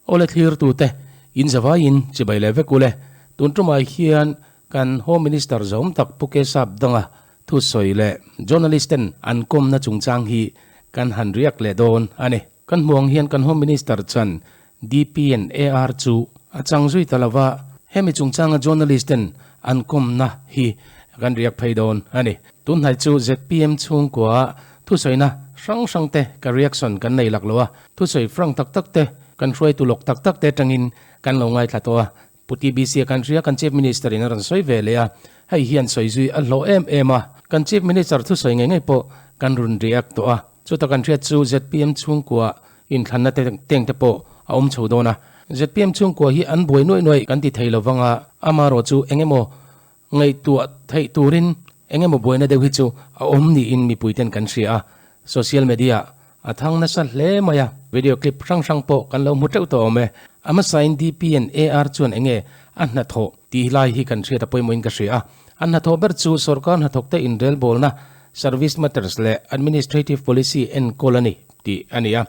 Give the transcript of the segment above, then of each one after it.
Awle thlirtute, in zavaiin chibai leh vek ule. Tun tumah hian kan Home Minister zawm tak Pu Kesap danga thusawi leh journalist ten an kawmna chungchang hi kan han riak leh dawn a ni. Kan hmuh ang hian kan Home Minister chuan DP and AR chu a chang zui ta lova, hemi chungchanga journalist ten an kawmna hi kan riak phei dawn a ni. Tunhnai chu zpm chhungkua thusawina hrang hrang te ka reaction kan nei lak lo a, thusawi frank tak tak te kan hruaitu lawk tak tak te atangin kan lo ngaithla tawh a, Pu TBC a kan hria kan Chief Minister in a rawn sawi ve leh a, hei hian sawi zui a hlawh em em a, kan Chief Minister thusawi ngei ngei pawh kan rawn react tawh a, chuta kan hriat chu zpm chhungkua inthlanna te teng te pawh a awm chho dawn a, zpm chhungkua hi an buai nuaih nuaih kan ti thei lo vang a, amarawh chu eng emaw Ngaihtuah theih turin eng emaw buaina deuh hi chu a awm niin mipuiten kan hria a, social media a thang nasa hle mai a, video clip hrang hrang pawh kan lo hmu teuh tawh awm e. A hmasain DPN AR chuan eng nge a hnathawh tih lai hi kan hriat a pawimawhin ka hria a, a hnathawh ber chu sorkar hnathawkte inrelbawlna, service matters leh administrative policy enkawl a ni tih a ni a,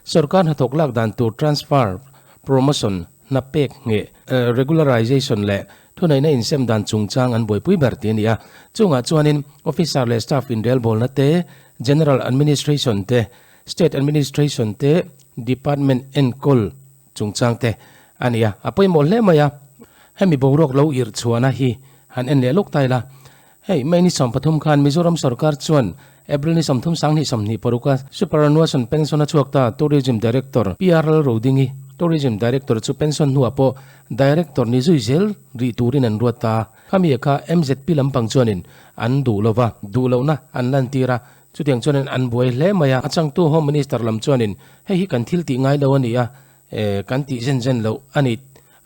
sorkar hnathawk lak dan tur transfer, promotion, hna pek ngheh, regularization leh Thuneihna insem dan chungchang an buaipui ber tih a ni a, chungah chuanin Officer leh Staff inrelbawlna te, General Administration te, State Administration te, Department enkawl chungchang te a ni a, a pawimawh hle mai a. Hemi boruak lo irh chhuahna hi han en leh lawk ta ila, hei May ni 13 khan Mizoram sorkar chuan April ni 30 sanghnih 26 a Superannuation Pension a chhuak ta Tourism Director PR Lalrodingi Tourism Director chu pension hnuah pawh Director ni zui zel rih turin an ruat ta. Khami kha MZP lampang chuanin an duh lo va, duh lohna an lantir a, chutiang chuanin an buai hle mai a. A changtu Home Minister lam chuanin hei hi kan thil tih ngai lo a ni a, kan tih zen zen loh a ni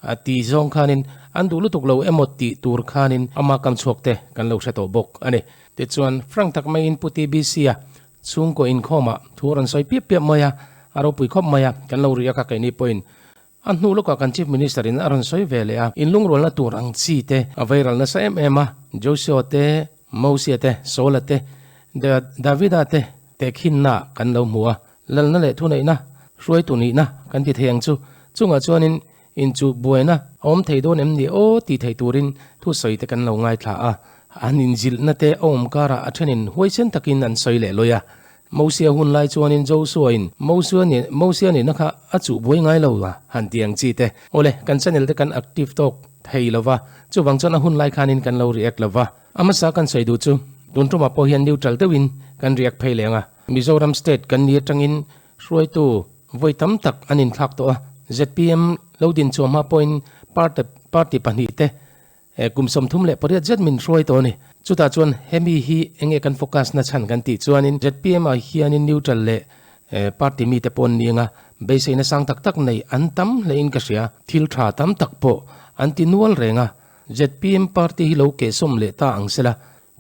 a ti zawng khanin an duh lutuk lo emaw tih tur khanin ama kam chhuak te kan lo hre tawh bawk a ni. Tichuan, frank tak maiin Pu TBC-a chhungkaw inkhawmah thu a rawn sawi piap piap mai a, a ropui khawp mai a, kan lo riak a keini pawhin A hnu lawkah kan Chief Minister in a rawn sawi ve leh a, inlungrualna tur ang chi te a viral nasa em em a, Joshua te, Mosia te, Saula te, Davida te tehkhinna kan lo hmu a, lalna leh thuneihna, hruaitu nihna kan ti thei ang chu. Chungah chuanin inchuh buaina a awm thei dawn em ni aw tih theih turin thusawi te kan lo ngaithla a, an inzilhna te a awm karah a thenin huaisen takin an sawi leh lawi a, Mosia hun lai chuanin Joshua-in Mosia nih Mosia nihna kha a chuh buai ngai lo a han ti ang chi te. Awle, kan channel te kan active tawk thei lo va, chuvang chuan a hun lai khanin kan lo react lo va. A hmasa kan sawi duh chu tun tumah pawh hian neutral deuhin kan react phei leng a. Mizoram state kan ni atangin hruaitu vawi tam tak an inthlak tawh a, zpm lo din chhuah hma pawhin party party pahnihte He kum 38 zet min hruai tawh a ni. Chutah chuan hemi hi enge kan focus na chhan kan tih chuanin zpm ah hianin neutral leh party mite pawh an ni anga beiseina sang tak tak nei an tam hlein ka hria. Thil tha tam tak pawh an ti nual reng a, zpm party hi lo kehsawm leh ta ang sela,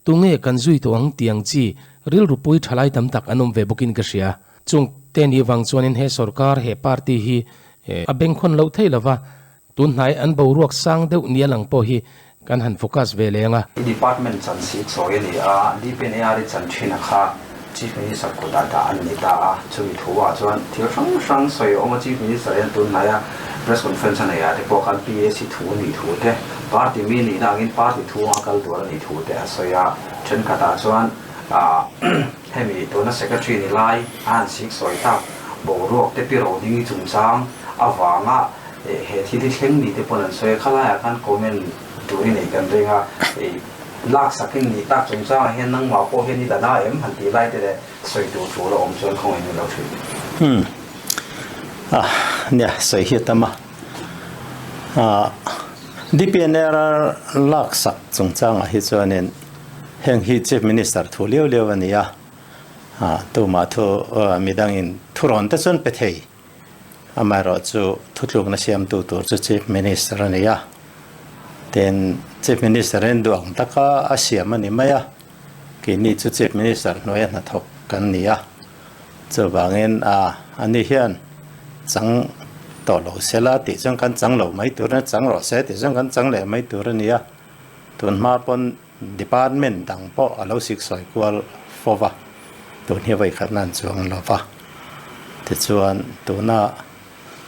tunge kan zui tawh ang tih ang chi rilru pui thalai tam tak an awm ve bawkin ka hria. Chung te nih vang chuanin he sorkar he party hi a bengkhawn loh thei lova, Tun hnai an boruak sang deuh nia lang pawh hi kan han focus ve leng a. I department chan sik sawi a ni a, DPNAR i chan thin a kha Chief Minister kutah dah an ni ta a, chumi thu ah chuan thil hrang hrang sawi a awm a, Chief Minister hian tun hnaia press conference a neih ah te pawh khan PAC thu a nih thu te, party mi nihna angin party thu anga kal tur a nih thu te a sawi a, thenkhat ah chuan hemi tuna Secretary ni lai a han sik sawi tak boruak te pi roding i chungchang avanga He thil hi thleng ni te pawn an sawi a, khalaiah khan comment tur i nei kan ring a, laksak in nih tak chungchangah hian nangmah pawh hian i la na em han tih lai te leh sawi tur tul a awm chuan khawngaih in lo hrilh. Umm ah nia sawi hi a tam a, ah DPNR laksak chungchangah hi chuanin heng hi Chief Minister thu liau liau a ni a, ah tumah thu midangin thurawn te chuan pe thei. Amaherawh chu thutlukna siamtu tur chu Chief Minister a ni a, tin Chief Minister in duh ang taka a siam a ni mai a, keini chu Chief Minister hnuaia hnathawk kan ni a, chuvangin a ani hian chang tawh lo sela tih chuan kan chang lo mai tur a, chang rawh se tih chuan kan chang leh mai tur a ni a, tunhma pawn Department dang pawh a lo siksawi kual fo va, tun hi vawikhat nan chuang lo va. Tichuan tuna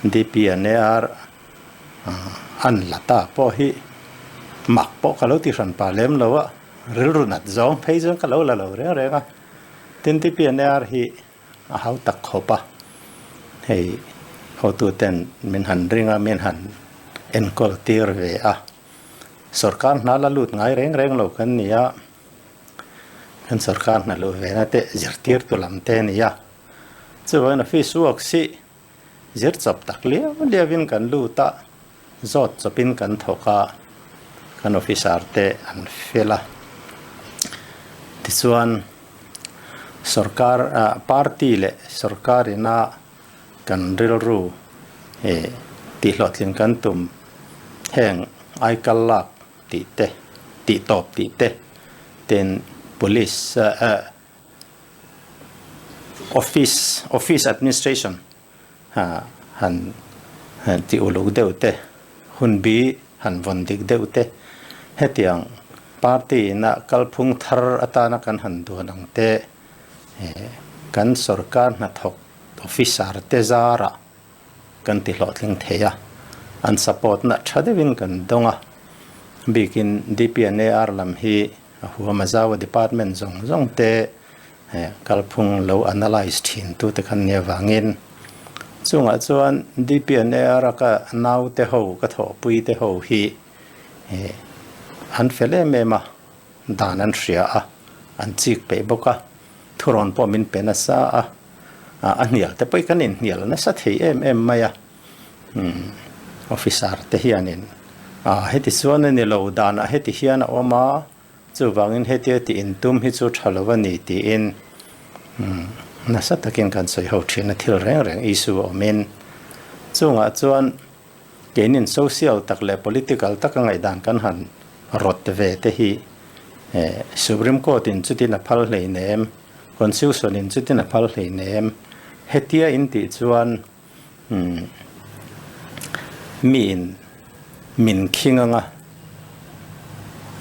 DPNAR an la ta pawh hi mak pawh ka lo ti hran pah lem lo a, rilru nat zawng phei chuan ka lo la lo reng reng a. Tin DPNAR hi a hau tak khawp a, hei hotuten min han ring a, min han enkawl tir ve a. Sorkar hna la lut ngai reng reng lo kan ni a, kan sorkar hna luh ve na te zirtirtu lam te a ni a. Chuvangin office work hi zir chawp tak liau liauin kan lut a, zawt chawpin kan thawk a, kan officer te an fel a. Tichuan sorkar party leh sorkar ina kan rilru tihhlawhtlin kan tum heng aikal lak tih te, tih tawp tih te, tin police office office administration han tih uluk deuh te, hun bi han vawn dik deuh te, hetiang party ina kalphung thar atana kan han duan ang te kan sorkar hnathawk officer te zarah kan ti hlawhtling thei a, an support na tha deuhin kan dawng a, bikin DPNAR lam hi a huam a zau a department zawng zawng te kalphung lo analyse thin tu te khan nia vangin chungah chuan DPNAR a ka nau te ho ka thawhpui te ho hi an fel em em a. Dan an hria a, an chik peih bawk a, thurawn pawh min pe nasa a, a hnial te pawh kan inhnial nasa thei em em mai a, umm officer te hianin ah heti chuan a ni lo, danah heti hian a awm a, chuvangin hetia tih intum hi chu tha lo a ni tiin umm nasa takin kan sawi ho thin a, thil reng reng issue a awmin chungah chuan Keinin social tak leh political taka ngaihdan kan han rawt ve te hi Supreme Court in chutin a phal hleinem, Constitution in chutin a phal hleinem, hetia in tih chuan mi in min khing anga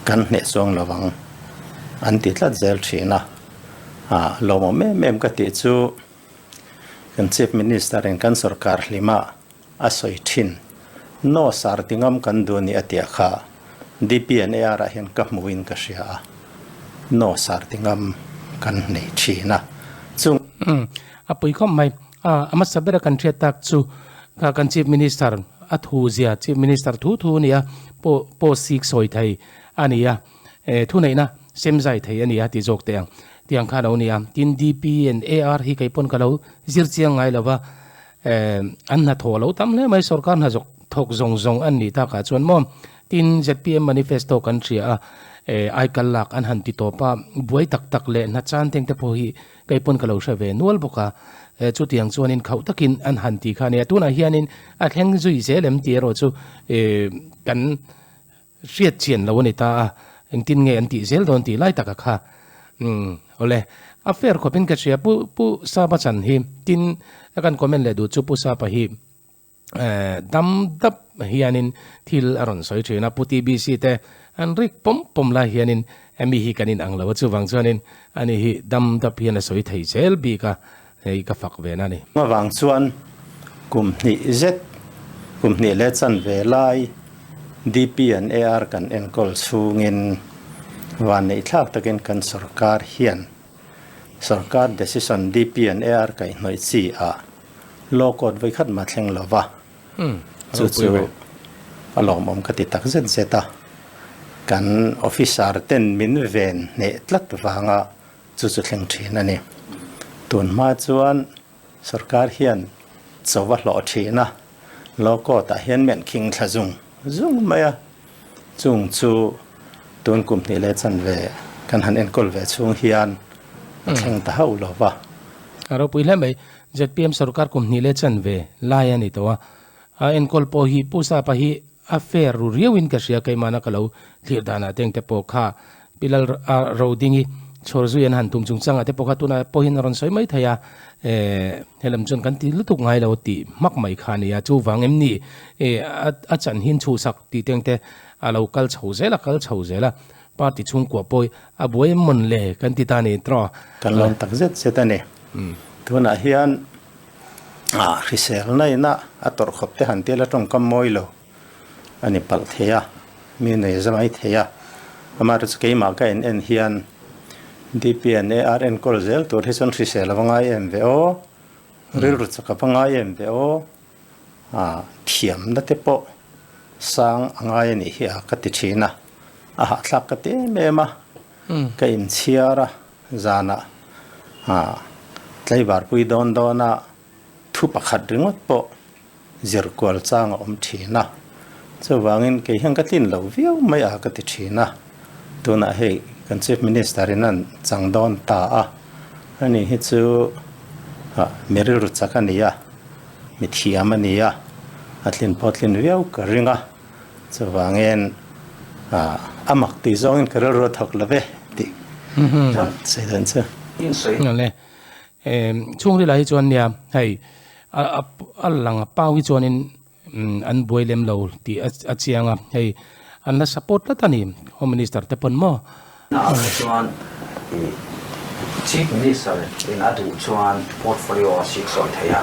kan hneh chuang lo ang an ti tlat zel thin a, lawmawm em em ka tih chu kan Chief Minister in kan sorkar hlima a sawi thin. No sar ti ngam kan duh ni a tia kha DP and AR ah hian ka hmu in ka hria a, no sar ti ngam kan nei thin a. Chung. Umm a pui khawp mai. A hmasa bera kan hriat tak chu kha kan Chief Minister a thu zia Chief Minister thu thu a ni a, pawh pawh sik sawi thei a ni a, thuneihna sem zai thei a ni a ti zawk teh ang tiang kha a lo ni a. Tin DP and AR hi kei pawn ka lo zir chiang ngai lo va. An hnathawh lo tam hle mai sorkar hna zawk thawk zawng zawng an nih takah chuan maw tin zpm manifesto kan hria a aikal lak an han ti tawp a buai tak tak leh hna chan teng te pawh hi kei pawn ka lo hre ve nual bawk a chutiang chuanin khauh takin an han ti kha a nia tunah hianin a thleng zui zel em tih erawh chu kan Hriat chian lo a ni ta a, engtin nge an tih zel dawn tih lai taka kha umm awle a fair khawpin ka hria pu pu Sapa chan hi tin a kan comment leh duh chu pu Sapa hi eh dam dap hianin thil a rawn sawi thin a pu TBC te an rik pawm pawm lai hianin mi hi kan inang lo a chuvang chuanin ani hi dam dap hian a sawi thei zel bik a hei ka fak ve na a ni. Avang chuan kum hnih zet, kum hnih leh chan ve lai DP and AR kan enkawl chhungin vanneih thlak takin kan sorkar hian sorkar decision DP and AR kaihhnawih chi ah law court vawikhat mah thleng lo va, chu chu a lawmawm ka ti tak zet zet a, kan officer ten min ven hneh tlat vanga Chu chu thleng thin a ni. Tun hma chuan sorkar hian cho a hlawh thin a, law court ah hian men khing thla zung zung mai a. Chung chu tun kum hnih leh chanve kan han enkawl ve chhung hian a thleng ta hauh lo va. A ropui hle mai. Zpm sorkar kum hnih leh chanve lai a ni tawh a. A enkawl pawh hi Pu Sapa hi a fair ru riauin ka hria keimahna ka lo thlir danah teng te pawh kha Pi Lal Rodingi chhawr zui an han tum chungchangah te pawh kha tunah pawhin a rawn sawi mai thei a, helam chuan kan ti lutuk ngai lo tih hmak mai kha a ni a, chuvang em ni a chan hin chhuhsak tih teng te a lo kal chho zel a kal chho zel a, party chhungkua pawh a buai em mawn le kan ti ta a ni tawh. Kan lawm tak zet zet a ni. Tunah hian. Ah hriselna ina a tawrh khawp te han tel a tawngkam mawi lo a ni palh thei a, mi nei za mai thei a. Amaherawhchu chu keimah ka en en hian DPNAR enkawl zel tur hi chuan hrisel a va ngai em ve aw, rilru chak a va ngai em ve aw, ah thiamna te pawh sang a ngai a nih hi a ka ti thin a, a hahthlak ka ti em em a, ka inchhiar a. Zanah tlaivarpui dawn dawna thu pakhat ringawt pawh zir kual chang a awm thin a, chuvangin kei hian ka tlin lo viau mai a ka ti thin a, tunah hei kan Chief Minister in an chang dawn ta a, ani hi chu mi rilru chak a ni a, mi thiam a ni a, a tlin pawh tlin viau ka ring a, Chuvangin a mak tih zawngin ka rilru a thawk lo ve tih sawi dawn chu. Awle, chhungril ah hi chuan nia hei a lang a pau hi chuanin an buai lem lo tih a chiang a, hei an la support tlat a ni Home Minister te pawn maw. Ah chuan Chief Minister in a duh chuan portfolio a sik sawi thei a,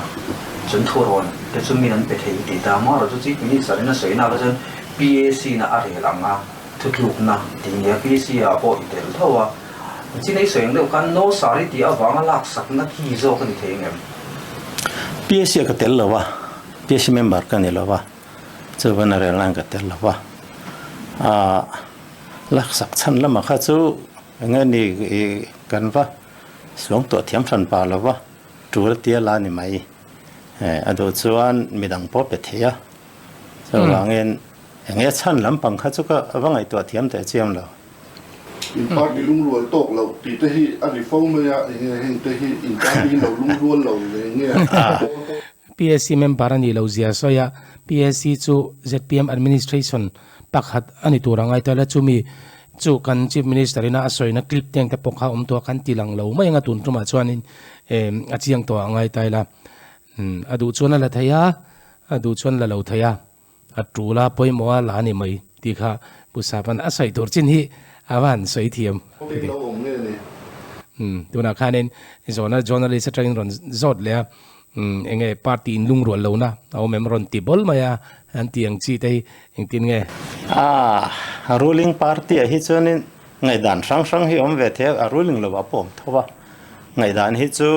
chun thurawn te chu min an pe thei tih ta maw erawh chu Chief Minister in a sawi nak chuan PAC na a rel ang a, thutlukna tih nia PAC ah pawh i tel tho a, chin ei sawi ang deuh khan no sari tih avanga laksakna ki zawk a ni thei ang em? PAC ah ka tel lo a, PAC member ka ni lo a, chuvan a rel nan ka tel lo a, ah. Laksak chhan lamah kha chu eng nge ni i kan va suang tuah thiam hran pah lo va, tul tia la ni mai. A duh chuan midang pawh pe thei a, chuvangin eng nge chhan lampang kha chu ka va ngaihtuah thiam teh chiang lo. In party lungrual tawk loh tih te hi a ri fo mai a, eng nge heng te hi in party lo lungrual lo ve nge? PSC member a nih loh zia sawi a, PSC chu zpm administration Pakhat a ni tur a ngai ta la, chumi chu kan Chief Minister ina a sawina clip teng te pawh kha awm tawh a, kan ti lang lo mai ang a tun tumah chuanin a chiang tawh a ngai ta ila. A duh chuan a la thei a, a duh chuan la lo thei a, a tul a pawimawh a la a ni mai tih kha Pu Sapan a sawi tur chin hi a va han sawi thiam. Tunah khanin zawhna journalist atangin rawn zawt leh a. Eng nge party in lungrual lo na a awm em rawn ti bawl mai a, an ti ang chi te hi engtin nge? A ruling party ah hi chuanin ngaihdan hrang hrang hi awm ve thei a, a ruling lo ah pawh awm tho a, ngaihdan hi chu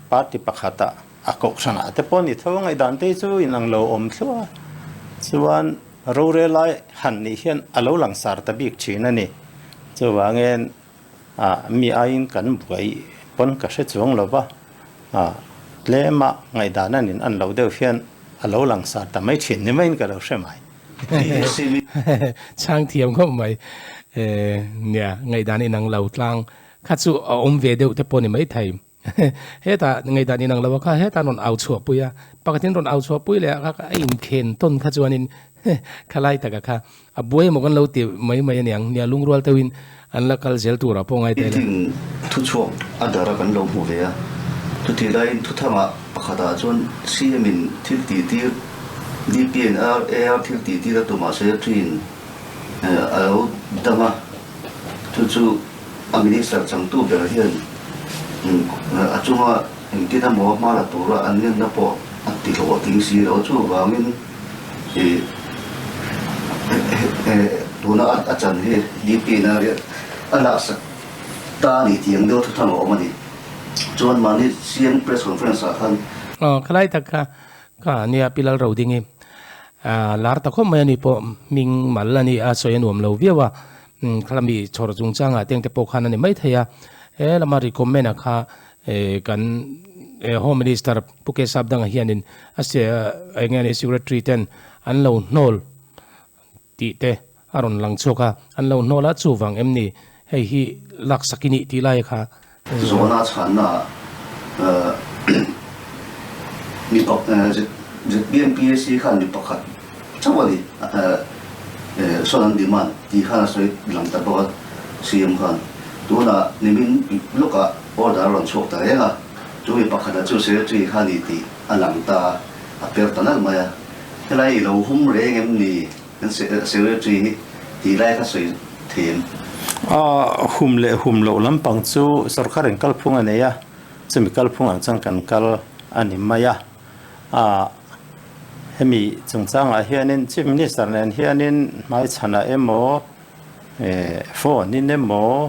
party pakhat ah a kohhran ah te pawh a ni tho a, ngaihdan te hi chu inang lo awm thluah a, chuan rorel lai han nih hian a lo langsar ta bik thin a ni, chuvangin Ah, mi aiin kan buai pawn ka hre chuang lo va, ah, tlema ngaihdan an in an lo deuh hian a lo lang sar ta mai thin ni maiin ka lo hre mai. Chhang thiam khawp mai. Eh, nia, ngaihdan inang lo tlang kha chu a awm ve deuh te pawh ni mai thei. Hetah ngaihdan inang lo a kha hetah rawn au chhuah pui a, pakhatin rawn au chhuah pui leh a kha a inkhen tawn kha chuanin khalai taka kha a buai emaw kan lo ti mai mai aniang, nia lungrual deuhin an la kal zel turah pawh ngai ta ila. Meeting thuchhuak a dar a kan lo hmu ve a, chutih laiin thuthangah pakhatah chuan CM in thil tih tir DPNR AR thil tih tir a tumah secretary in a lo dang a, Chu chu a minister changtu ber hian a chunga engtin emaw hma la tura an ngenna pawh a ti hlawhtling si lo. Chuvangin tuna a chan hi DP na a laksak ta a ni tih ang deuh thu thang a awm a ni. Chuan mahni CM press conference ah khan. Aw khalai tak kha kha nia Pi Lalrodingi lar ta khawp mai a ni pawh hming mal a ni a sawi a nuam lo viau a. Khalami chhawr chungchangah tengte pawh khan a ni mai thei a, he lama recommend a kha kan Home Minister Pu K Sapdanga hianin a eng nge ni Secretary ten an lo hnawl tih te a rawn lang chhuak a, an lo hnawl a chuvang em ni hei hi laksak i nih tih lai kha. Zawhna chhanna ah mi ZPMPSC khan mi pakhat chauh a ni sawn an demand tih khan a sawi lang ta bawk a CM khan tunah nimin lawkah order a rawn chhuak ta reng a chu mi pakhatah chu secretary kha a ni tih a lang ta a per ta nalh mai a helai i lo hum reng em ni? Kan secretary hi tih lai kha sawi thei em? A hum leh hum loh lampang chu sorkar in kalphung a nei a, chumi kalphung ang chuan kan kal a ni mai a. A hemi chungchangah hianin Chief Minister nen hianin hmaichhanah emaw phone in emaw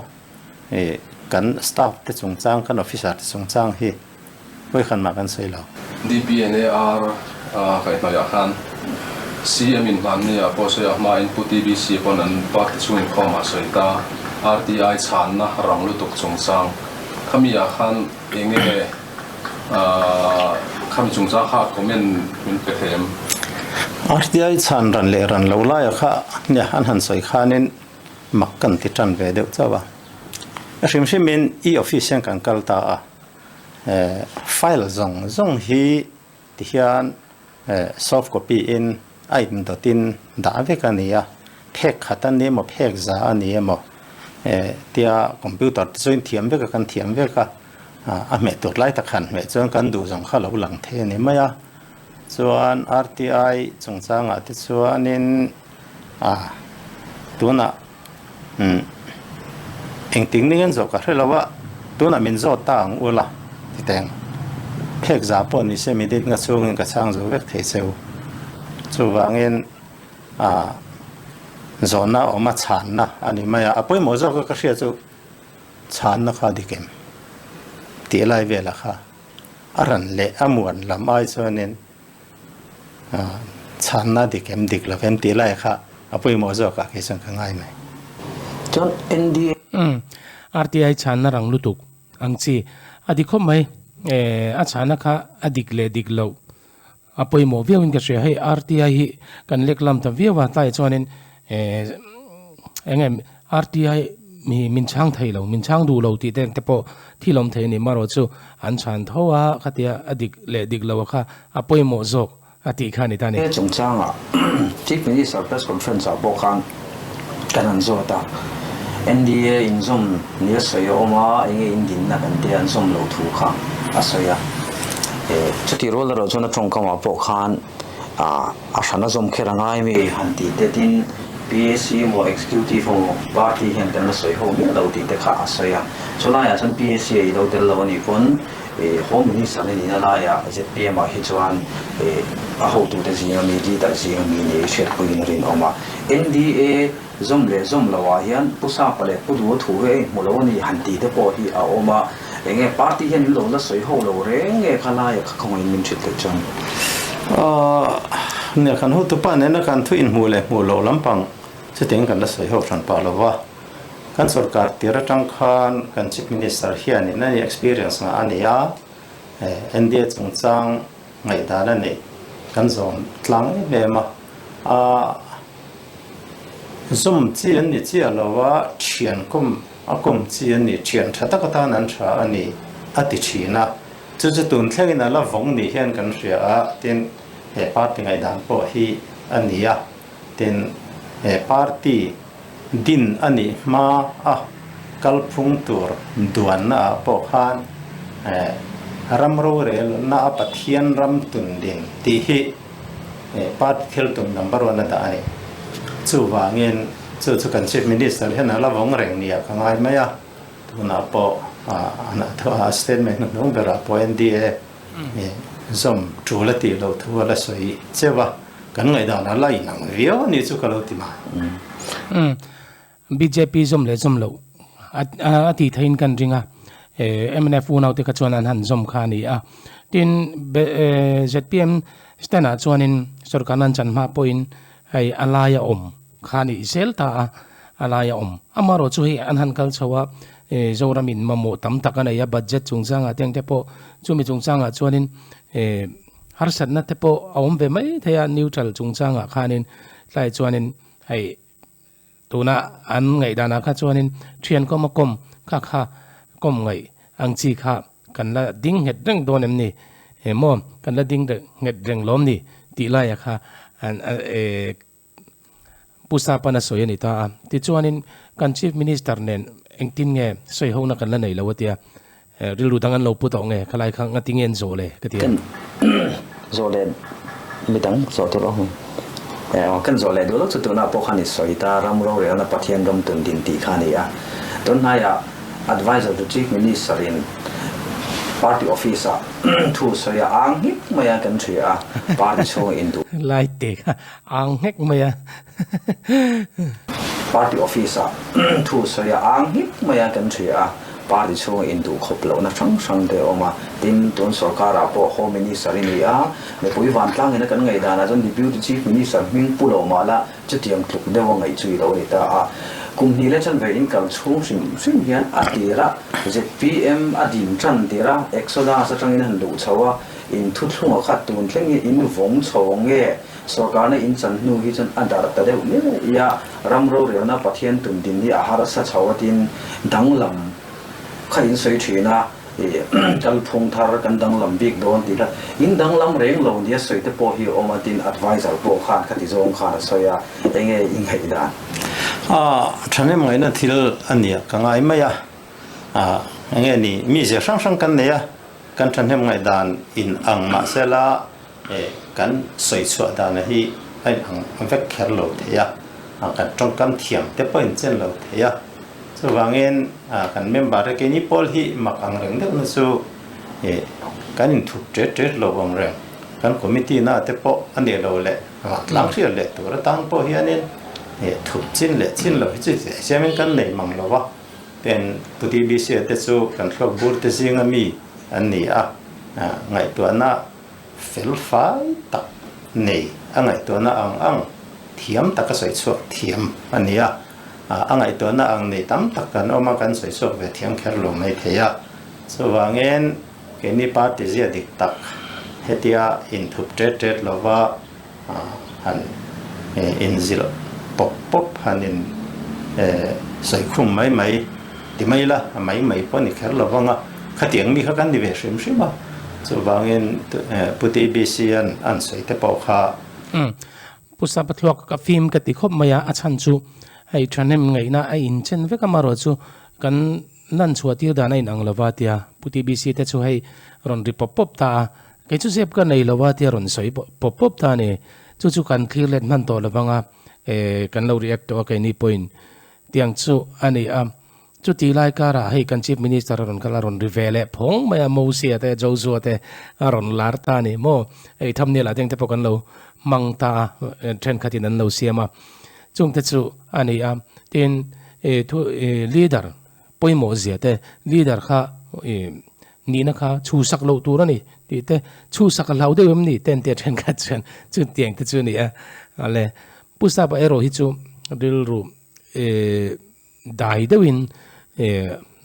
kan staff te chungchang kan officer te chungchang hi vawikhat mah kan sawi lo. DPNAR kaihhnawihah khan CM in hmanni ah pawh sawi a hmain Pu TBC pawn an party chhung inkhawm ah sawi ta RTI chhanna rang lutuk chungchang khami ah khan enge Khami chungchang kha comment min pe thei em? RTI chhan ran leh ran lo laia kha nia an han sawi khanin mak kan ti tan ve deuh chauh a. A hrim hrimin e office hian kan kal ta a, file zawng zawng hi tihian soft copy in a indawtin dah vek a ni a, phek khat a ni emaw phek za a ni emaw tia computer te chuan thiam vek a kan thiam vek a. A hmeh tur lai tak han hmeh chuan kan duh zawng kha lo lang thei a ni mai a. Chuan RTI chungchangah te chuanin a tunah umm engtik ni ngen zawh ka hre lo a, tunah min zawt ta ang ula ti teng. Phek za pawh ni se minute nga chhungin ka chhang zo vek thei cheu. Chuvangin a zawhna awm a chhanna a ni mai a, a pawimawh zawk a ka hria chu. Chhanna kha dik em? Tih lai velah kha a ran leh a muan lam ai chuanin chhanna dik em dik lo em tih lai kha a pawimawh zawk ah kei chuan ka ngai mai. Chuan NDA. Umm RTI chhanna rang lutuk ang chi a dik khawp mai a chhanna kha a dik leh dik loh a pawimawh viau in ka hria hei RTI hi kan lek lam ta viau a tlaiah chuanin eng em RTI mi min chhang thei lo min chhang duh lo tih te te pawh thil awm thei a ni marawh chu an chhan tho a khatia a dik leh dik lo kha a pawimawh zawk a tih kha a ni ta a ni. He chungchangah Chief Minister Press Conference ah pawh khan kan han zawt a, NDA inzawm nia sawi a awm a, enge in dinna kan tia an zawm loh thu kha a sawi a. Chutih rual erawh chuan a tawngkamah pawh khan a hran a zawm kher a ngai mi han tih te tin PAC emaw Executive emaw party hian kan la sawi ho miah lo tih te kha a sawi a. Chulaiah chuan PAC a i lo tel lo a nih pawn Home Minister a nihna laiah zpm ah hi chuan a hotute zinga mi, leader zinga mi nih hriatpuiin a rinawm a. NDA zawm leh zawm lo ah hian Pu Sapa leh Pu Dua thu hi a inhmu lo a ni han tih te pawh hi a awm a. Enge party hian in lo la sawi ho lo reng nge kha laia kha khawngaihin min hrilh theih chuan? Nia kan hotupa nena kan thu inhmuh leh hmuh loh lampang chutiang kan la sawi ho hran pah lo va. Kan sorkar tir atang khan kan Chief Minister hianin a ni experience ngah a ni a, NDA chungchang ngaihdan a neih kan zawm tlang em em a. A zawm chi an ni chiah lo a, thian kawm a kawm chi an ni, thian tha tak atan an tha a ni a ti thin a. Chu chu tun thlengin a la vawng ni hian kan hria a, tin he party ngaihdan pawh hi a ni a, tin he party Din a nih hma a kalphung tur duanna ah pawh khan ram rorelna a Pathian ram tun din tih hi party thil tum number one a dah a ni. Chuvangin chu chu kan Chief Minister hian a la vawng reng nia ka ngai mai a, tunah pawh a statement hnuhnung berah pawh NDA zawm tul a tih loh thu a la sawi cheu a. Kan ngaihdan a la inang viau a nih chu ka lo ti mai. Umm bjp zawm leh zawm loh a tih theihin kan ring a, mnf unau te kha chuan an han zawm kha a ni a. Tin zpm stand ah chuanin sorkarna an chan hma pawhin hei a laia awm kha a nih zel ta a, a laia awm. Amaherawh chu hei an han kal chho a, Zoramin mamawh tam tak a nei a, budget chungchangah te ang te pawh chumi chungchangah chuanin Harsatna te pawh a awm ve mai thei a, neutral chungchangah khanin tlai chuanin hei tuna an ngaihdanah kha chuanin thian kawm a kawm kha kha kawm ngaih ang chi kha kan la ding nghet reng dawn em ni emaw kan la ding nghet reng lawm ni tih laia kha an Pu Sapan a sawi a ni ta a. Tichuanin kan Chief Minister nen engtin nge sawi hona kan la nei lo a tia. Rilru dang an lo pu tawh nge khalai kha ngati nge an zawh le ka ti a. Kan zawh leh midang zawh tur awm aw kan zawh leh duh lo chu tunah pawh khan i sawi ta ram rorelna Pathian ram tun din tih kha a ni a. Tunhnaiah Advisor to Chief Minister in. Party office ah thu sawi a ang nghek mai a kan hria a, party chhunga induh. Lai te kha ang nghek mai a. Party office ah thu sawi a ang nghek mai a kan hria a, party chhunga induh khawp lohna hrang hrang te a awm a, tin tun sorkar ah pawh Home Minister i ni a, mipui vantlangin a kan ngaihdan ah chuan Deputy Chief Minister hming pu lo mah la, Chutiang tluk deuh a ngaih chu i lo ni ta a. Kum hnih leh chanve inkal chhung hrim hrim hian a tir a, zpm a din tan tir a, Exodus atangin han luh chho a, in thuthlung a khat tun thleng hi in vawng chho nge? Sorkarna in chan hnu hi chuan a darh ta deuh ngei a, ram rorelna Pathian tum din hi a harsa chho a tin danglam kha in sawi thin a. Kalphung thar kan danglam bik dawn tih kha in danglam reng lo nia sawi te pawh hi a awm a, tin advisor pawh khan khati zawng khan a sawi a, enge i ngaih dan? Thahnem ngaihna thil a nia ka ngai mai a, enge ni mi zia hrang hrang kan nei a, kan thahnem ngaihdan in ang mahsela kan sawi chhuah dana hi a in ang vek kher lo thei a, kan tawngkam thiam te pawh in chen lo thei a. Chuvangin kan member te keini pawl hi mak ang reng deuhna chu kan inthup ṭet ṭet lo ang reng. Kan committee na te pawh a nih lo leh vantlang hriat leh tur atan pawh hianin thup chin leh chin lo hi chu siamin kan nei mang lo va. Pen Pu TBC a te chu kan thluak bur te zinga mi an ni a, ngaihtuahna fel fai tak nei a ngaihtuahna ang ang thiam taka sawi chhuak thiam a ni a. A ngaihtuahna ang nei tam tak kan awm a, kan sawi chhuak ve thiam kher lo mai thei a. Chuvangin keini party zia dik tak hetia inthup ṭet ṭet lova han inzilh pawp pawp han in sawi khum mai mai ti mai la, a mai mai pawh a ni kher lo vang a, khatiang mi kha kan ni ve hrim hrim a. Chuvangin Pu TBC-a'n an sawi te pawh kha. Pu Sapathluak ka fim ka ti khawp mai a, a chhan chu hei thahnem ngaihna a inchen vek a, amaherawh chu kan lan chhuah tir dan a inang lova tia Pu TBC te chu hei rawn ri pawp pawp ta a, kei chu zep ka nei lova tia rawn sawi pawp pawp ta a ni. Chu chu kan thlir let hman tawh lovang a, kan lo react tawh a keini pawhin tiang chu a ni a. Chuti lai karah hei kan Chief Minister a rawn kal a rawn ri ve leh phawng mai a, Mosia te Joshua te a rawn lar ta a ni maw? Hei thumbnail ah tengte pawh kan lo hmang ta a, thenkhatin an lo siam a, chungte chu a ni a. Tin, thu leader pawimawh zia te, leader kha nihna kha chhusak loh tur a ni tih te, chhusak a hlau deuh em ni ten te thenkhat chuan chutiang te chu a ni a. Ale Pu Sapa erawh hi chu rilru Dai deuhin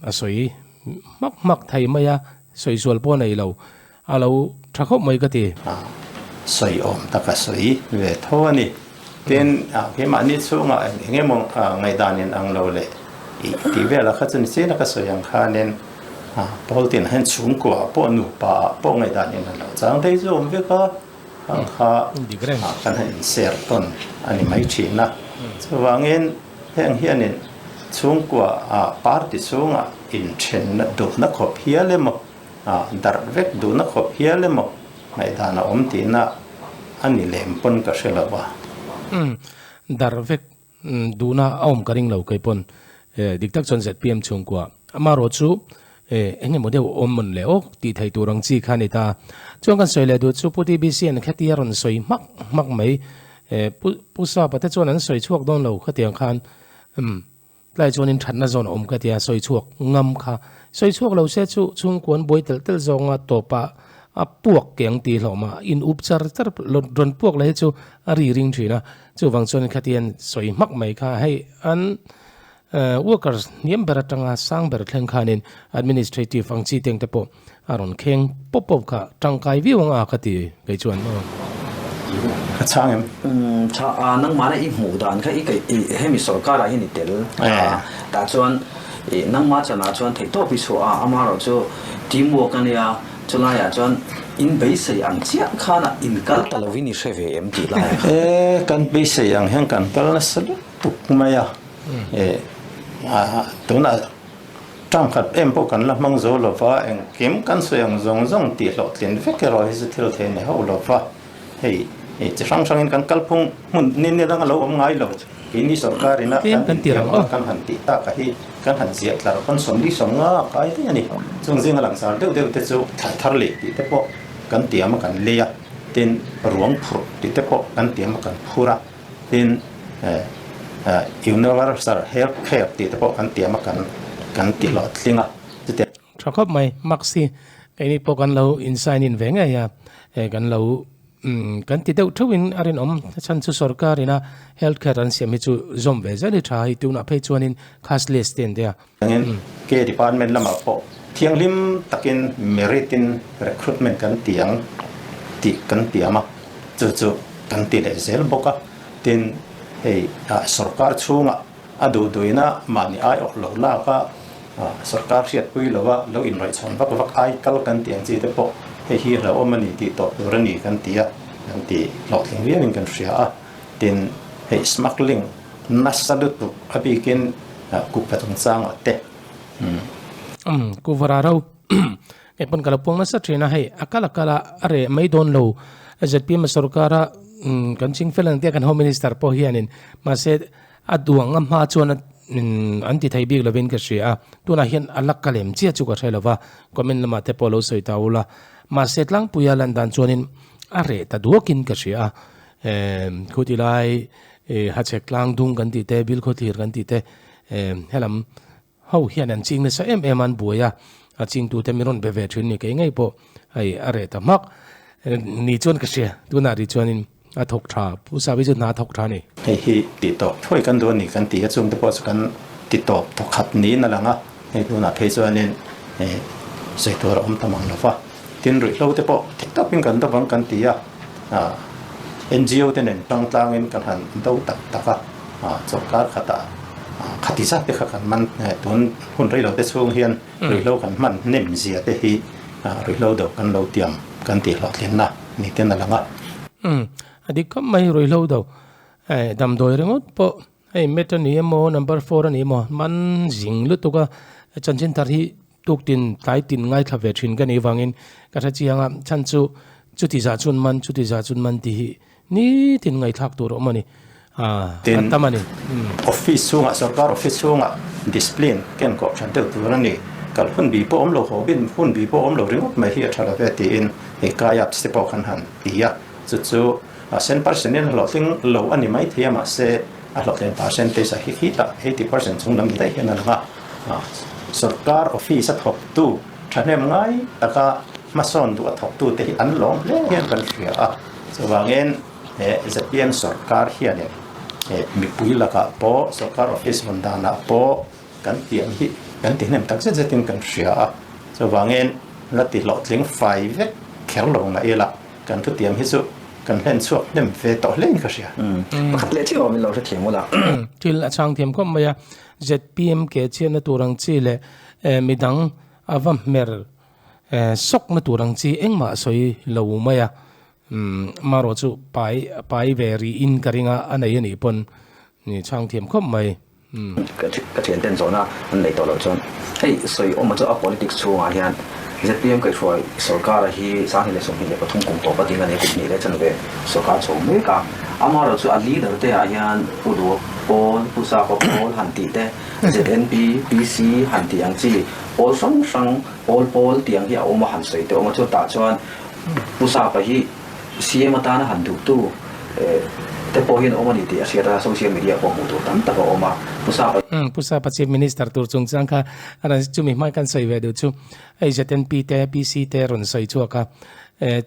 a sawi hmak hmak thei mai a, sawi sual pawh a nei lo, a lo tha khawp mai ka ti. Sawi awm tak a sawi ve tho a ni. Tin, keimahni chhungah eng emaw ngaihdanin ang lo leh i tih velah kha chu ni chian a ka sawi ang khanin Paul tin hian chhungkua pawh nupa ah pawh ngaihdanin an lo chang daih zawm vek a, ang kha kan han inser tawn a ni mai thin a. Chuvangin. Heng hianin chhungkua ah party chhungah inthenna duhna khawp hial emaw, darh vek duhna khawp hial emaw ngaihdan a awm tihna a ni lem pawn ka hre lo a. Umm, darh vek duhna a awm ka ring lo kei pawn dik tak chuan zpm chhungkua amaherawh chu eng emaw deuh awm mawn le aw tih thei tur ang chi kha a ni ta. Chuan kan sawi leh duh chu Pu TBC an kheti a rawn sawi hmak hmak mai. Pu Pu Sapa te chuan an sawi chhuak dawn lo khatiang khan umm tlai chuan in thatna zawn a awm ka tia sawi chhuak ngam kha. Sawi chhuak lo se chu chhungkuan buai telh telh zawnga tawpah a puak keng tih hlawm a, in up char char rawn puak leh hi chu a ri ring thin a. Chuvang chuan khatian sawi hmak mai kha hei an Workers hniam ber atanga sang ber thleng khanin administrative ang chi teng te pawh a rawn kheng pawp pawp kha tangkai viau ang a ka ti kei chuan aw. Ka chhang em? Tha a, nangmahna i hmuh dan kha i kaih i hemi sorkar ah hian i tel a, tah chuan i nangmah chanah chuan theihtawp i chhuah a, amaherawh chu team work a nia, chulaiah chuan in beisei ang chiah khan a in kal ta lovin i hre ve em tih lai kha. E, kan beisei ang hian kan kal nasa lutuk mai a. Tunah tangkhat em pawh kan la hmang zo lo va, engkim kan sawi ang zawng zawng tih hlawhtlin vek erawh hi chu thil thei ni hauh lo va, hei Chi hrang hrangin kan kalphung hmun ni ni dang a lo awm ngai lo. Keini sorkar ina Tlem kan kan ti rang intiam a aw. kan han tih tak a hi kan han ziah tlar pawn 45 a kai daih a ni. Chung zinga langsar deuh deuh te chu thlan thar leh tih te pawh kan tiam a kan lei a, tin ruang phurh tih te pawh kan tiam a kan phur a, tin universal health care tih te pawh kan tiam a kan kan ti hlawhtling a. Chutiang. Tha khawp mai, Max hi keini pawh kan lo in sign in ve ngei a, kan lo Umm kan ti deuh theuhin a rinawm a chhan chu sorkar ina health care an siam hi chu zawm ve zel hi tha hei tunah phei chuanin cashless te an tia. Engin ke department lamah pawh thianghlim takin merit in recruitment kan ti ang tih kan tiam a, chu chu kan ti leh zel bawk a. Tin, hei sorkar chhungah a duh duhina mahni aiawh lo lak a, Sorkar hriatpui lova lo inraihchhawn vak vak ai kal kan tih ang chi te pawh hei hi hlauhawm a ni tih tawh tur a ni kan ti a, kan ti hlawhtling viauin kan hria a. Tin, hei smuggling nasa lutuk a bikin kuhva chungchangah te. Umm, kuhva rau nge pawn ka lo puang nasa thin a, hei a kal a kal a, a reh mai dawn lo. ZPM sorkara kan ching fel ang tia kan Home Minister pawh hianin mahse A duang a hma chuan an ti thei bik lovin ka hria a, tunah hian a la ka lem chiah chu ka hre lova, comment lamah te pawh lo sawi ta ula. Mahse tlangpuia lan dan chuanin a reh ta duakin ka hria a, khuti lai hachhek tlang dung kan tih te, bilkhawthlir kan tih te, helam ho hian an ching nasa em em a, an buai a, a chingtute min rawn be ve thin ni kei ngei pawh hei a reh ta hmak ni chuan ka hria, tunah ri chuanin a thawk tha, Pu Savi chu hna a thawk tha a ni. Hei hi tih tawp thuai kan duh a ni kan ti a, chungte pawh chu kan ti tawp thawkhat niin a lang a, hei tunah phei chuanin sawi tur a awm ta mang lo va, tin ruihhlo te pawh thik tawpin kan do vang kan ti a, NGO te nen tang tlangin kan han do tak tak a. Chawlhkar khatah khati zat te kha kan man tun hun rei lo te chhung hian ruihhlo kan hman hnem zia te hi ruihhlo do kan lo tiam kan tih hlawhtlinna ni ten a lang a. Umm a dik khawp mai ruihhlo do damdawi ringawt pawh hei met a ni emaw number four a ni emaw man zing lutuk a chanchin thar hi tuktin tlai tin ngaithla ve thin ka nih vangin ka hre chiang a chhan chu chuti zah chun man chuti zah chun man tih hi Nitin ngaihthlak tur a awm a ni. A Tin, tam a ni. Office chhungah, sorkar office chhungah discipline ken kawh than deuh tur a ni. Kal hun bi pawh awm lo, haw bin hun bi pawh awm lo ringawt mai hi a tha lo ve tiin hei kayaks te pawh kan han ti a. Chu chu a cent percent in a hlawhtling lo a ni mai thei a, mahse a hlawhtlin percentage a hi khitah 80% chung lam ni daih hian a lang a. Sorkar office a thawktu thahnem ngai taka hmasawn duh a thawktute hi an lawm hle hian kan hria a. Chuvangin he zpm sorkar hianin he mipui lakah pawh sorkar office rawn danah pawh kan tiam hi kan ti hnem tak zet zetin kan hria a. Chuvangin la ti hlawhtling fai vek kher lo mah ila kan thutiam hi chu kan hlen chhuak hnem ve tawh hlein ka hria. Pakhat leh chiah awm in lo hrethiam ula. Thil a chhang thiam khawp mai a, zpm ke chhiatna tur ang chi leh midang a va hmer Sawkna tur ang chi engmah sawi lo mai a, marawh chu pai pai ve rih in ka ring a, a nei a nih pawn chhang thiam khawp mai. Ka thian ten zawhna an nei tawh loh chuan hei sawi awm chu a politics chhungah hian zpm kaihhruai sorkar hi 2023 kum tawp a ding a ni, kum hnih leh chanve sorkar chho mek a, amaherawhchu a leader te ah hian Pu Duha Pawl, Pu Sapa Pawl han tih te, ZNP, PC han tih ang chi pawl hrang hrang pawl pawl tih ang hi a awm a han sawi tawh ang a, chutah chuan Pu Sapa hi CM atana han duhtu te pawh hian awm a ni tih a hriat a, social media pawh hmuh tur tam tak a awm a, Pu Sapa. Pu Sapa Chief Minister tur chungchang kha a rawn chumi hmai kan sawi ve duh chu hei ZNP te PC te rawn sawi chhuak a,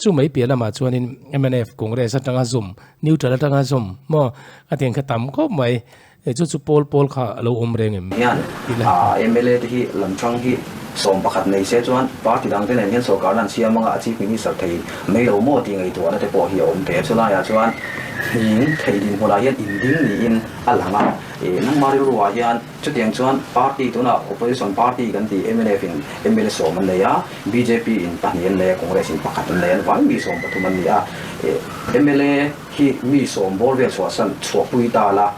chu mai piah lamah chuanin mnf Congress atanga zawm neutral atanga zawm maw a tiang kha tam khawp mai. Hei chu chu pawl pawl kha a lo awm reng em? Hian mla te hi lamthlang hi 11 nei se chuan party dang te nen hian sorkarna an siam anga a chief minister thei mai lo maw tih ngaihtuahna te pawh hi a awm thei a. Chulaiah chuan hing thei dinhmunah hian inding niin a lang a. Nangmah rilruah hian chutiang chuan party tunah opposition party kan tih mnf in mla sawm an nei a, bjp in pahnih an nei a, Congress in pakhat an nei a, vai mi sawm pathum an ni a. Mla hi mi sawm bawr vel chhuahsan chhuahpui ta la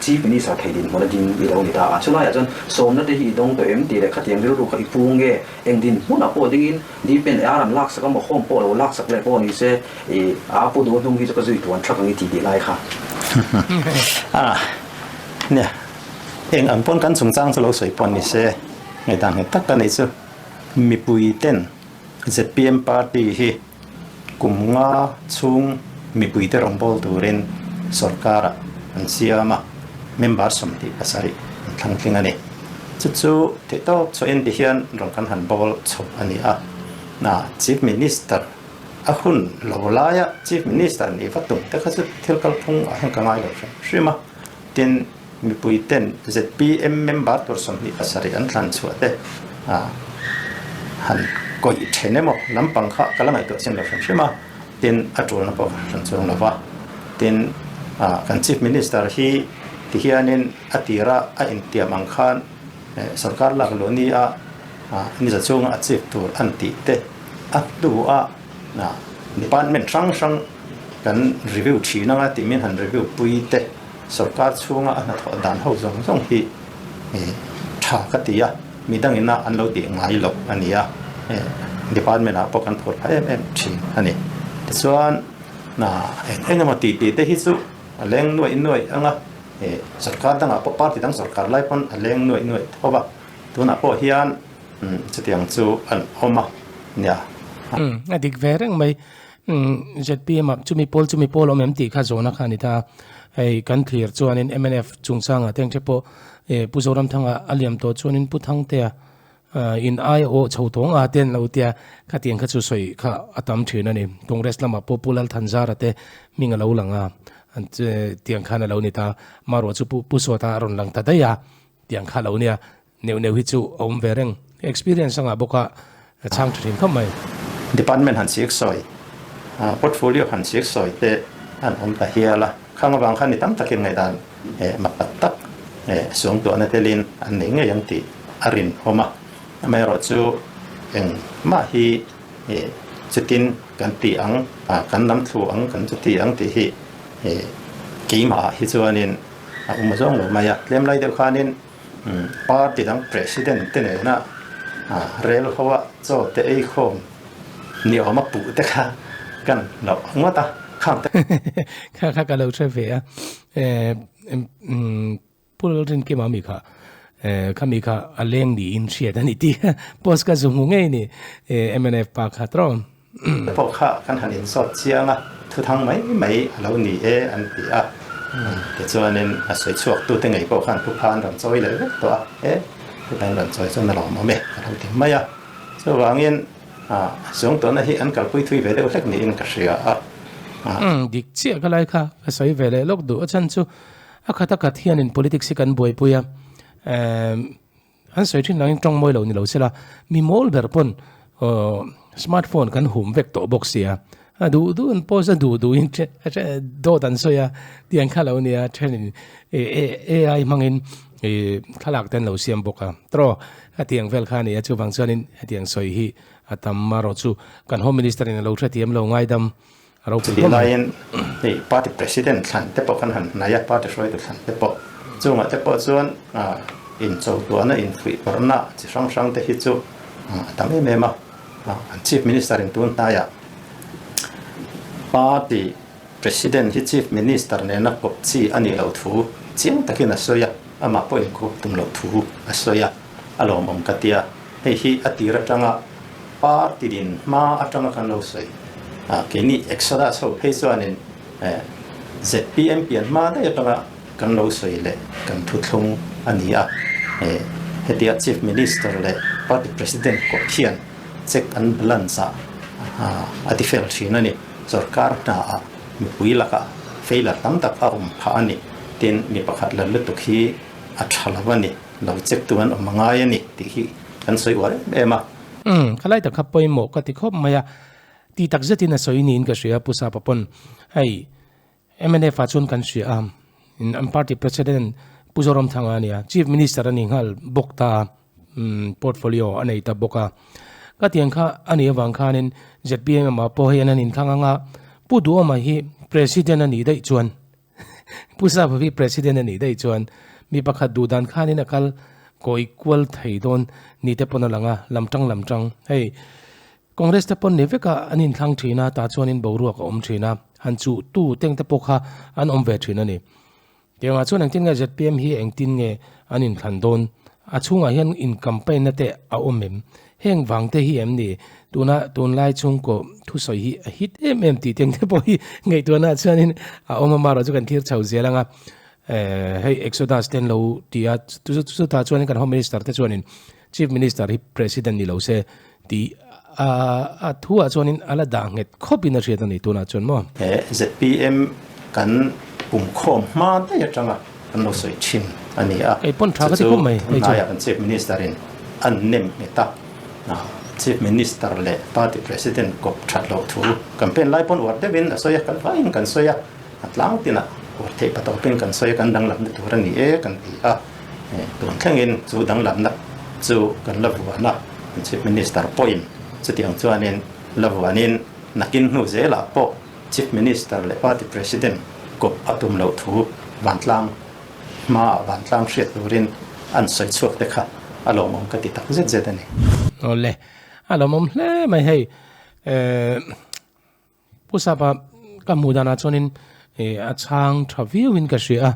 Chief Minister thei dinhmun a ding i lo ni ta a. Chulaiah chuan sawmna te hi i dawng tawh em tih leh khatiang rilru kha i pu nge eng dinhmunah pawh dingin Dipen ar an laksak a maw home pawh lo laksak leh pawh ni se i a pu duh hnung hi chu ka zui tuan thak ang i ti tih lai kha. A nia, eng ang pawn kan chungchang chu lo sawi pawh ni se, ngaihdan nghet tak ka neih chu mipui ten zpm party hi kum nga chhung mipui te rawngbâwl turin sorkar ah an siam a, member 27 an thlang tling a ni. Chu chu theihtawp chhuahin ti hian rawn kan han bawl chho a ni a. Na Chief Minister a hun lo laia Chief Minister nih va tum te kha chu thil kalphung ah hian ka ngai lo hrim hrim a. Tin, mipui ten zpm member tur 27 an thlan chhuah te han kawih then emaw lampang kha ka la ngaihtuah chin lo hrim hrim a. Tin, a tulna pawh ka hran chuang lo va. Tin, kan Chief Minister hi ti hianin a tira a intiam ang khan sorkar lak luh ni a ni za chunga a chief tur an tih te a hnu a department hrang hrang kan review thin anga tih min han review pui te sorkar chhunga a hnathawh dan ho zawng zawng hi tha ka ti a, midangina an lo tih ngai loh a ni a, department ah pawh kan phur phah em em thin a ni. Tichuan eng eng emaw tih tih te hi chu a leng nuaih nuaih ang a, sorkar dangah pawh party dang sorkar lai pawn a leng nuaih nuaih tho va, tunah pawh hian chutiang chu an awm a nia. A dik ve reng mai. Zpm ah chumi pawl chumi pawl awm em tih kha zawhna kha a ni ta. Hei kan thlir chuanin mnf chungchangah te engche pawh Pu Zoramthanga a liam tawh chuanin Pu Thangtea in ai a awh chho tawng a te an lo tia khatiang kha chu sawi kha a tam thin a ni. Congress lamah pawh Pu Lalthanzara te hming a lo lang a, tiang khan a lo ni ta. Maruah chu Pu Sawta a rawn lang ta daih a, tiang kha a lo nia. Neuh neuh hi chu a awm ve reng. Experience a ngah bawk a, a chhang tha thin khawp mai. Department han chik sawi, portfolio han chik sawi te an awm ta hial a. Khang avang khan mi tam takin ngaihdan mak tak tak suangtuahna telin an nei ngei ang tih a rinawm a. Amaherawhchu engmah hi chutin kan ti ang, kan lam thlu ang, kan chuti ang tih hi keimahah hi chuanin a awm zawng lo mai a. Tlem lai deuh khanin Party dang President te nena rel ho a chaw te ei khawm ni awm a puh te kha kan loh ngawt a, khang te. Kha kha ka lo hre ve a, Pu Lalrinkima mi kha kha mi kha a leng niin hriat a ni tih post ka zu hmu ngei ni mnf pa kha tawng. Pawh kha kan han insawt chiang a, thuthang mai mai a lo ni e an ti a. Tichuanin a sawi chhuak tute ngei pawh khan thupha an rawn chawi leh vek tawh a, e thupa an rawn chawi chuan a lawmawm e ka lo ti mai a. Chuvangin Suangtuahna hi an kalpui thui ve deuh hlek niin ka hria a. Dik chiah ka lai kha ka sawi ve leh lawk duh a chhan chu a khat a khat hianin politics hi kan buaipui a, An sawi thin angin tawng mawi lo ni lo sela, mi mawl ber pawn smart phone kan hum vek tawh bawk sia, a duh duh an post a duh duhin dawt an sawi a tiang kha lo nia thenin AI hmangin thlalak te an lo siam bawk a tawh hetiang vel kha a ni a chuvang chuanin hetiang sawi hi a tam marawh chu kan home minister in a lo hrethiam lo ngaidam a ropui hle mai. Laiin hei party president thlan te pawh kan han hnai a, party hruaitu thlan te pawh chungah te pawh chuan inchotuahna infuihpawrhna chi hrang hrang te hi chu a tam em em a, an chief minister in tun hnaiah party president hi chief minister nena kawp chi a nih loh thu chiang takin a sawi a, amah pawh inkawp tum loh thu a sawi a, a lawmawm ka tia, hei hi a tir atanga Party din hma atanga kan lo sawi a, keini Exodus ho phei chuanin zpm pian hma daih atanga kan lo sawi leh kan thuthlung a ni a, hetia Chief Minister leh Party President kawh hian check and balance ah a ti fel thin a ni. Sorkar hnaah mipui lakah failure tam tak a awm phah a ni. Tin, mi pakhat la lutuk hi a tha lo a ni, lo check tu an awm a ngai a ni tih hi kan sawi uar em em a. Umm, ka lai tak kha pawimawh ka ti khawp mai a, ti tak zetin a sawi niin ka hria Pu Sapa pawn hei mnf ah chuan kan hria a, in an party president Pu Zoramthanga a nia, Chief Minister a ni nghal bawk ta a, portfolio a nei ta bawk a. Ka tiang kha a nih avang khanin zpm ah pawh hian an inthlang ang a, Pu Duhawma hi President a nih daih chuan Pu Sapa hi President a nih daih chuan mi pakhat duh dan khanin a kal kawi kual thei dawn ni te pawn a lang a, lam tang lam tang. Hei Congress te pawn ni vekah an inthlang thin a, tah chuanin boruak a awm thin a, han chuh tu teng te pawh kha an awm ve thin a ni. Tiangah chuan engtin nge zpm hi engtin nge an inthlan dawn? A chhungah hian in campaign na te a awm em? Heng vang te hi em ni? Tuna tunlai chhungkaw thusawi hi a hit em em tih teng te pawh hi ngaihtuahna ah chuanin a awm a, marawh chu kan thlir chho zel ang a. Hei Exodus te an lo ti a, chutah chuanin kan Home Minister te chuanin Chief Minister hi President ni lo se tih a thu ah chuanin a la dah nghet khawp in a hriat a ni tunah chuan maw? He zpm kan pumkhawm hma daih atanga kan lo sawi thin a ni a, Kei pawn tha ka ti chu khawp mai hei chu. Tunlaiah kan Chief Minister in an nem nghet a, Chief Minister leh Party President kawp that loh thu campaign lai pawn uar deuhin a sawi a, kan vaiin kan sawi a, a tlang tinah uar theih patawpin kan sawi a, kan danglamna tur a ni e kan ti a. Tun thlengin chu danglamna chu kan la vuan a, Chief Minister pawhin chutiang chuanin la vuanin nakin hnu zelah pawh Chief Minister leh Party President kawp a tum loh thu vantlang hmaah vantlang hriat turin an sawi chhuak te kha a lawmawm ka ti tak zet zet a ni. Awle, a lawmawm hle mai hei. Pu Sapa, ka hmuh danah chuanin a chhang tha viauin ka hria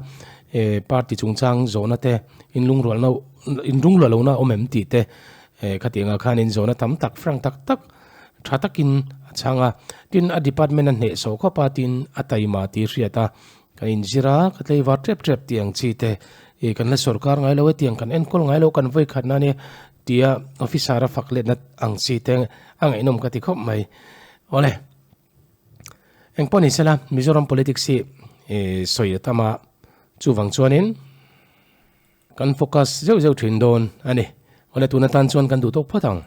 a, party chungchang zawhna te, inlungrualna inlungrual lohna a awm em tih te khatiangah khanin zawhna tam tak frank tak tak tha takin a chhang a, tin a department a hnehsawh khawp a tin a taima tih hriat a, kan inzir a, ka tleivar tep tep tih ang chi te kan la sawrkar ngai lo e tiang kan enkawl ngai lo kan vawikhatna ania tia officer a fak letna ang chi te a ngaihnawm ka ti khawp mai. Awle, eng pawh ni sela Mizoram politics hi sawi a tam a, chuvang chuanin kan focus zeuh zeuh thin dawn a ni. Awle, tun atan chuan kan duh tawk phawt ang.